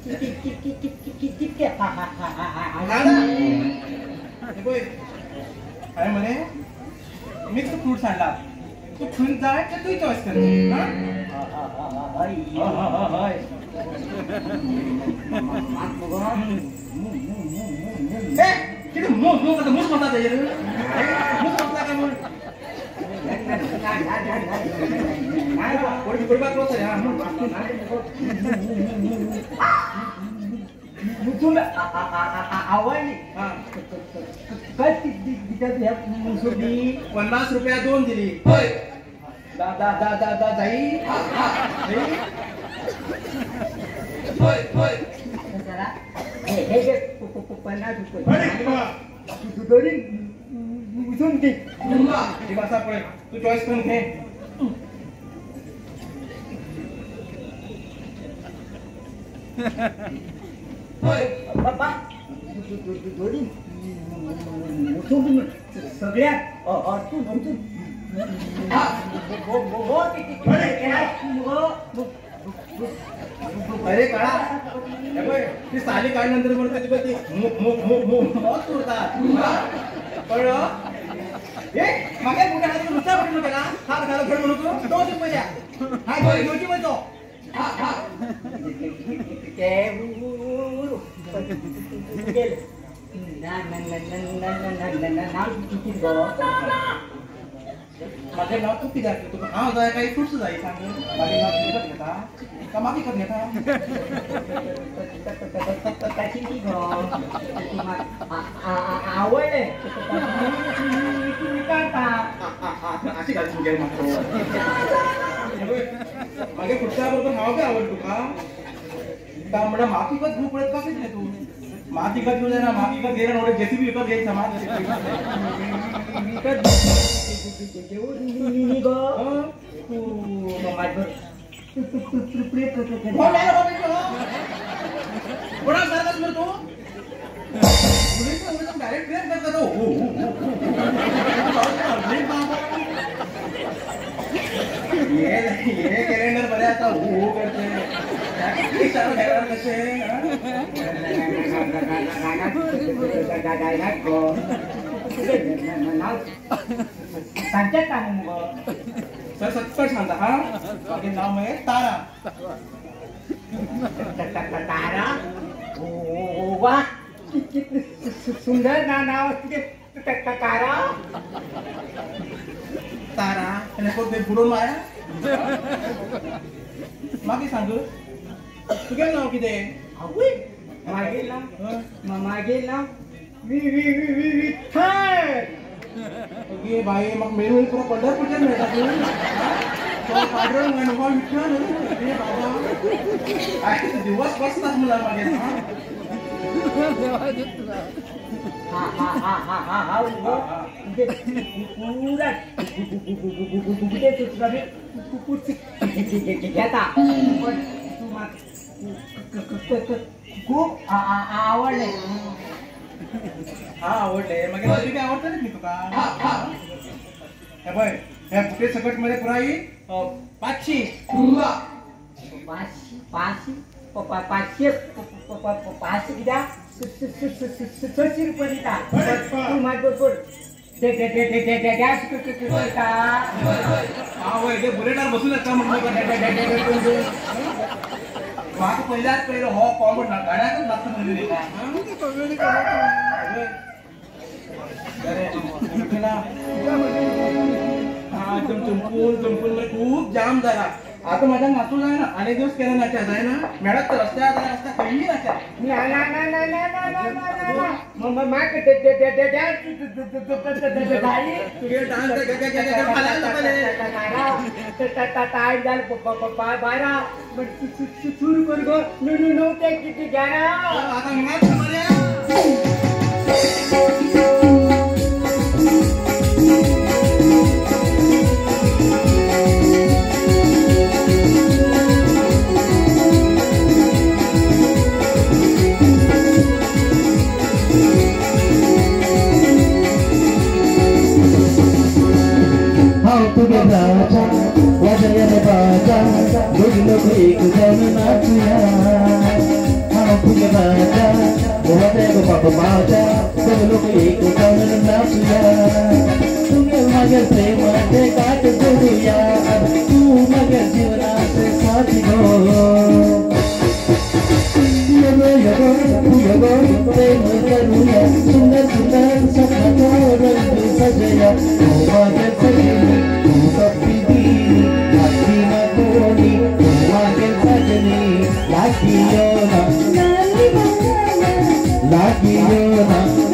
कितके पळय हांवें मरे मिक्स फ्रुट्स हाडला तूं खंय जाय ते तुवें चॉयस करचें. हय हय कितें मू मू करता मूस मरता तेजेर मूस मरता काय म्हूण आवडली 50 रुपया दोन दिली. हय दा दा दा दा दा जाई होय होय हे 50 रुपये दोन्ही दी ठीक आसा पळय तूं चॉयस करून घे. बाबा दोन्ही सगळ्यात अडचून अडचून अरे काळा पळय ती साली काडल्या नंतर मरे ती मोत उरतात कळ्ळो. ए म्हागे मुठा हात नुसता पडलो केला हात घालो घड म्हणून तूं 2 रुपये द्या हा घेवची पळय तो. म्हाजें नांव तूं कित्याक तुका हांव जाय काय फ्रुट्स जाय सांग. म्हाजें नांव तूं विकत घेता काय म्हाका विकत घेता? आवडलें अशी घाल तुगेलें म्हाका. म्हागे फ्रुट्सा बरोबर हांव बी आवड तुका काय म्हणल्यार म्हाका विकत घेवंक पळयत काय कितें तूं? म्हाका विकत घेवंक जायना म्हाका विकत घेयना व्हडलें जेसीबी विकत घेयता म्हाका विकत घेवन गो तूं म्हाजे कोणाक सारकाच मरे तूं उलयता उलयता डायरेक्ट प्रेम करता तो. हे कॅलेंडर बरें आसा हू हू करचें कशें सांगचेंच सांग मुगो सर सत्तर सांगता हा. म्हागे नांव मगे तारा. तारा वा किती सुंदर ना नाव तुझे तारा. तारा कोण बुडोवन माया. मागीर सांग तुगेलें नांव कितें? आवय मागीर नांव मागीर नांव वि वि वि वि विठ्ठल. ओके बाई म्हाका मेरून पुरो पंढरपूरच्यान मेळटा तूं तो पांडुरंग म्हाका विठ्ठल. अरे बाबा आयज दिवस बसतात म्हणल्यार मागीर. हा हा हा हा हा हा पुरा गुटे घेता पण तूं म्हाका खूब आवडलें. हा आवडले मागीर तुका बी आवडटलें न्ही तुका. हे पळय हे बुके सकट मरे पुराय 500 पांचशे पांचशे पांचशे पांचशे कित्याक 600 रुपये दिता तूं म्हाजे बरोबर डॅश करता. आवय ते बुलेटार बसून येता म्हणून म्हाका पयल्यात पयलो हो कॉमन गाड्याकच लागता म्हणून. हा चमचमकून चमकून मरे खूब जाम जाला. आता माझ्या नाचू जायना आनी दिवस केन्ना नाच्या जायना मेळत तर रस्त्यार जाल्यार रस्त्यार खंयी नाच्या. ना ना ना ना ना ना ना ना ना म्हाका तुगे डान्स बारा सुरू कर गो 9 ते किती 11 आता नाच मरे. तुगे राजा वाजया रे बाजा दोन लोक एक जाऊन नाचूया. हा बाप माझ्या सब लोक एक जाऊन नाचूया तुझ्या माझ्या प्रेमाचे गाठ जोडूया तू माझ्या जीवनाचे साथी गो यगो यगो तू यगो प्रेम करूया सुंदर सुंदर स्वप्नाचा रंग सजया तू माझ्या सजनी तू कप्पी दिली लागली ना कोणी तू माझ्या सजनी लागियो ना लागियो ना।